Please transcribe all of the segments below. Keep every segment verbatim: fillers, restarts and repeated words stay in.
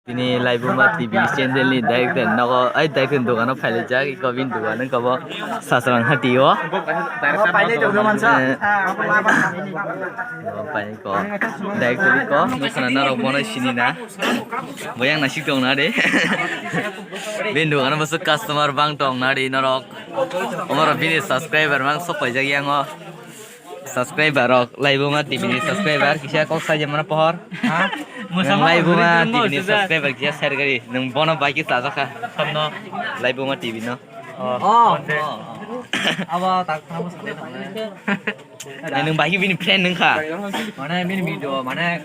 Bini Laibuma T V channel ni director nogo, ai director dogano phailaijak, iko bini dogan wngkha bo Sasrang Hati o. Painai tongno mansa. Eh, bo painai ko. Director ko, nukha na norok bono sini na. Bo yang nasik tong na de. Bini dogano bwswk customer bang tong na de norok. Omoro bini subscriber mang sok paijak yang o. Subscriber rok, Laibuma T V ni subscriber, kisa kok saja mana pohor? Ha? Laibuma T V ni subscriber kisa share gari, nung bono bai kisa sajak kha. Samno. Laibuma T V no. Oh. Oh. Abo tak khana mo sale na. Eh, nung bai bini friend nung kha. Mane bini video, mane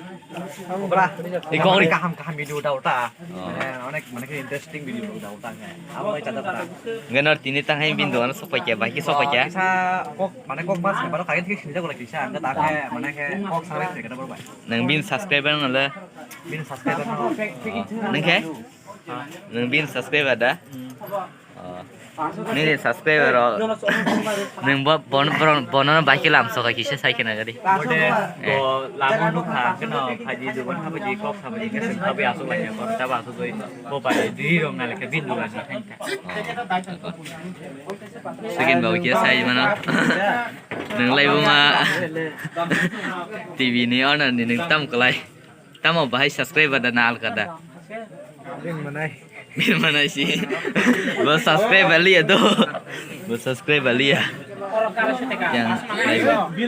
Iko ori kaham kaham video da uta. Oh. Mane onek mane ke interesting video da uta ke. Abo bai chada uta. Ngenor tini tanghai bin dogan sopai kya, bai ki sopai kya. Kisa kok mane kok mas ke baro kagin thik sinja gola kisa. Angka ta ke mane ke kok sabai thik da baro bai. Nang bin subscriber nang le. Bin subscriber nang. Nang ke? Nang bin subscriber da. Oh. Nini subscriber rok. Nung bo bon bon bono bai khe lam soka kisa sai khe na gari. Bode bo lamo nukha keno phaji dugon habaji kok sabaji khe sing khabi asuk lai khe kor taba asuk goi bo bai dui rong na lekhe bin dugan na thang kha. Second bau khe sai mano. Nung Laibuma T V ni owner ni nung tam kwlai. Tamo bahai subscriber da na alka da? Bin manai. Bin manai si. Bo subscriber liya do. Bo subscriber liya. Yang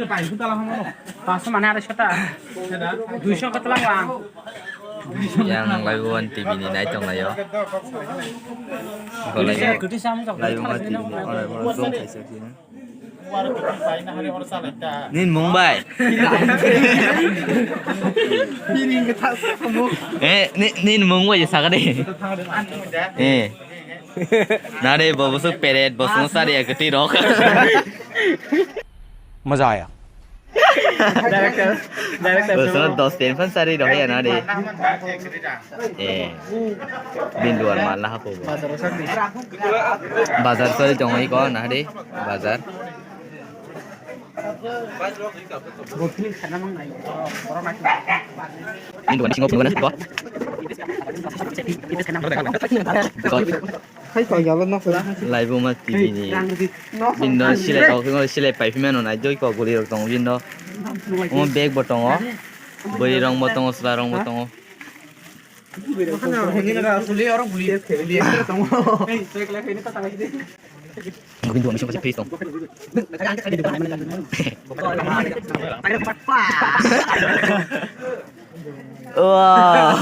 laibuma. Paso mane arai sota. Duiso kotlang lang. Yang Laibuma T V ni nai tong layo. Ko layo. Laibuma T V ni owner bo dong khaisa khe na. Nin mung bai. Eh, ni- nin mung bai saka de. Eh. Nare bo bosok peret bosong sari ya keti rok. Maza aya. Director, director. Bosong dos ten fan sari rok ya nare. Eh, bin duar mal lah apa bo? Bazar sari tong iko nah di bazar. Bin duar sini apa? Laibuma T V ni. Bin do silai kok silai pai phimano nai joi kok guli rok tong bin do. Omo bag bo tongo. Bwrwi rong bo tongo, chwla rong bo tongo. Window ni sungkhe face tong. Wah.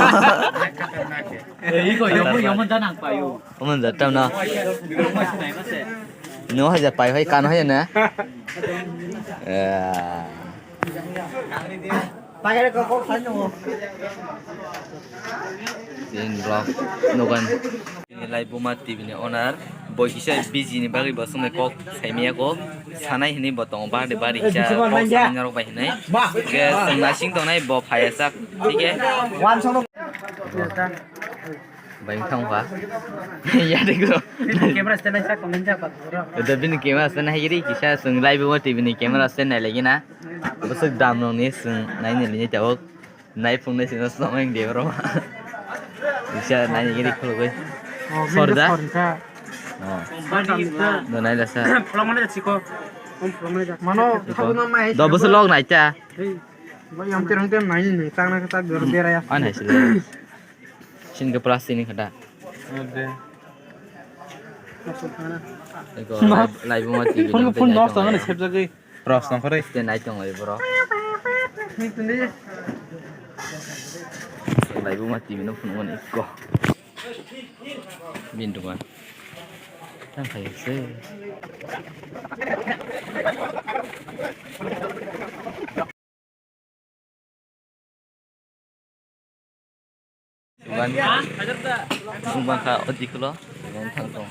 Eh, iko yomo, yomo da nang payo. Omo da tam na. Yomo sinai mase. No haja pai hai kan hai na. Eh. Tin vlog nogan. Laibuma T V ni owner boi kisa busy ni bagwi bo sumai kok saimaya kok sanai hinwi bo tongo bari bari kisa kok sanai norok bai hinwi. Hwnkhe chwng naising tongnai bo phaiya sak hwnkhe. Bai wngkha wngkha. Yadikro. Bini camera stand naisa comment ja kok bro. Edo bini camera stand hai giri kisa chwng Laibuma T V ni camera stand nai lagi na. Bwswk dam rok ni chwng nai ni lini tabuk. Nai phung nai sino song wng de bro. Kisa nai ni giri khulugwi. Oh, sorda. Sorda. Oh. Do nai lasa. Phlong mane chiko. Phlong mane ja. Mano. Do bwswk log nai cha. Hey. Bai yang terang terang nai ni tang na ta ber beraya. An hai sile. Sini ke plastik ni khada. Ode. Eko Laibuma T V. Phone, phone nai tong lai. Pros nang kore. Te nai tong lai bro. Laibuma T V no phone wani ko. Bin dukan. Tang khai se. Suban, suban kha o diklo, suban thang tong.